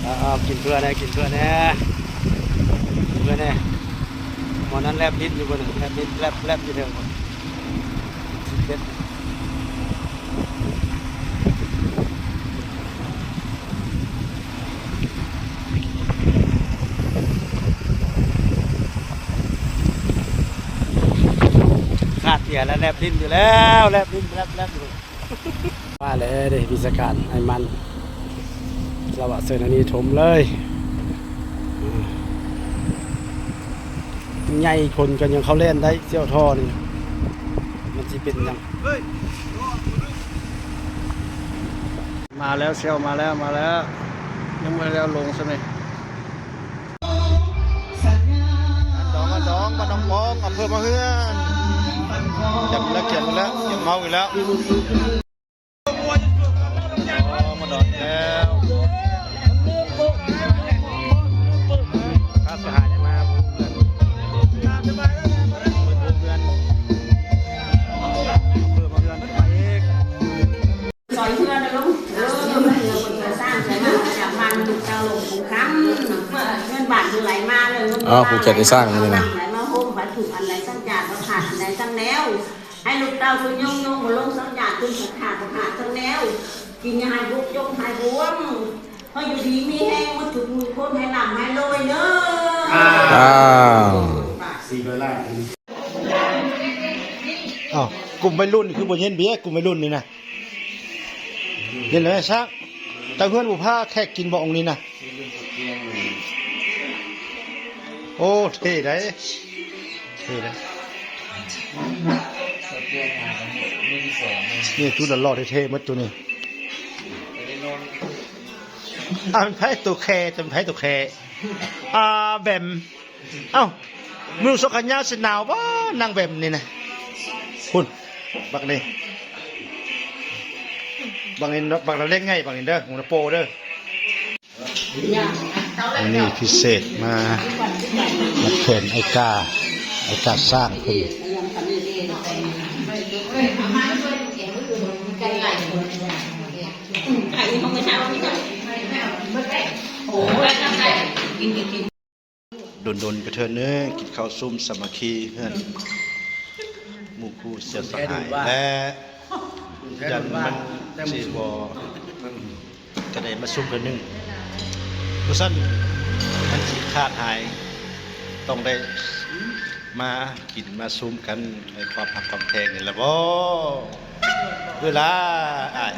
ເອົາ ເອົາ ກິນເພື່ອແດ່ ກິນເພື່ອແດ່ ກິນເພື່ອແດ່. ໝໍນັ້ນແລບລິ້ນຢູ່ພຸ້ນ ແລບລິ້ນແລບໆ ຢູ່ເທິງພຸ້ນ. ຂາດເຫຼືອແລ້ວ ແລບລິ້ນຢູ່ແລ້ວ ແລບລິ້ນແລບໆ ຢູ່. ມາແລ້ວເດ້ ວິຊາການໄອ້ມັນ ສະວະເຊີນອັນນີ້ຖົມເລີຍ. ໃຫຍ່ຄົນກໍຍັງເຂົ້າແລ່ນໄດ້ ສ່ຽວທໍ່ນີ້ ມັນຊິເປັນຫຍັງ? ມາແລ້ວ ສ່ຽວມາແລ້ວ ມາແລ້ວ ຍັງບໍ່ໄດ້ເອົາລົງຊ້ຳນີ້. ບ້ານດອງ ບ້ານດອງ ບ້ານໜອງປອງ ອຳເພີມະເຮືອນ. ກຽມແລ້ວ ກຽມແລ້ວ ກຽມເມົາອີກແລ້ວ. ອໍ ມາດອນແລ້ວ. ຂ້າສະຫາຍມາເພື່ອນ ເພິ່ນເຮືອນ ເພີ່ມເຮືອນໄປອີກ. ຊ່ອຍເຮືອນນະລຸງ ເອີ ເຮືອນເພິ່ນກໍສ້າງໃສ່ມາປະຈຳວັນ ລູກເຕົ້າຫຼົງຄົງຄຳ ເງິນບາດເງິນໄຫຼມາເລີຍ. ອ້າວ ຜູ້ຈັດໄດ້ສ້າງມື້ນີ້ນະ ໄຫຼມາໂຮມ ບັດທຸກອັນໃດສັງຈາດ ບໍ່ຂາດອັນໃດສັງແນວ ໃຫ້ລູກເຕົ້າຄືຍົງໆ ບໍ່ລົງສັງຈາດ ຄືຂາດບໍ່ຂາດສັງແນວ ກິນຢ່າໃຫ້ບຸກຈົກໃຫ້ບວມ ຂໍຢູ່ດີມີແຮງໝົດທຸກຄົນ ໃຫ້ລ່ຳໃຫ້ລວຍເດີ. ອ້າວ ສີ່ຮ້ອຍລ້ານ. ອ້າວ ກຸ່ມໄວລຸ້ນຄືບໍ່ເຫັນເບຍ ກຸ່ມໄວລຸ້ນນີ້ນະ? ເຫັນແລ້ວຊະ ແຕ່ເຮືອນບໍ່ພາແຂກກິນບໍ່ ອົງນີ້ນະ. ໂອ້ ເທ່ໄດ໋ ເທ່ໄດ໋. ນີ້ຈຸດຫຼໍ່ໆ ເທ່ໆ ໝົດຈຸດນີ້. ອ້າວ ເປັນໃຜໂຕແຄ ເປັນໃຜໂຕແຄ? ອ່າ ແບມ. ເອົ້າ ໜຸ່ງສົກຂາຍາວຊິໜາວບໍ່ ນາງແບມນີ້ນະ? ພຸ້ນ ບັກນີ້ ບັກນີ້ ບັກລະເລັກໃຫຍ່ ບັກນີ້ເດີ ຫົວໂປເດີ. ມື້ນີ້ພິເສດມາຮັບແຂກອ້າຍກ້າ ອ້າຍກ້າຊ້າງເພິ່ນ. ດົນໆ ກະເທື່ອໜຶ່ງ ກິນເຂົ້າຊຸມສາມັກຄີເຮືອນໝູ່ຄູ່ສ່ຽວສະຫາຍ ແລະ ຢ້ານມັນຊິບໍ່ ກະໄດ້ມາຊຸມເທື່ອໜຶ່ງ. ບໍ່ຊັ້ນມັນຊິຂາດຫາຍ ຕ້ອງໄດ້ມາກິນມາຊຸມກັນໃນຄວາມຮັກຄວາມແພງນີ້ລະບໍ? ເວລາອ້າຍ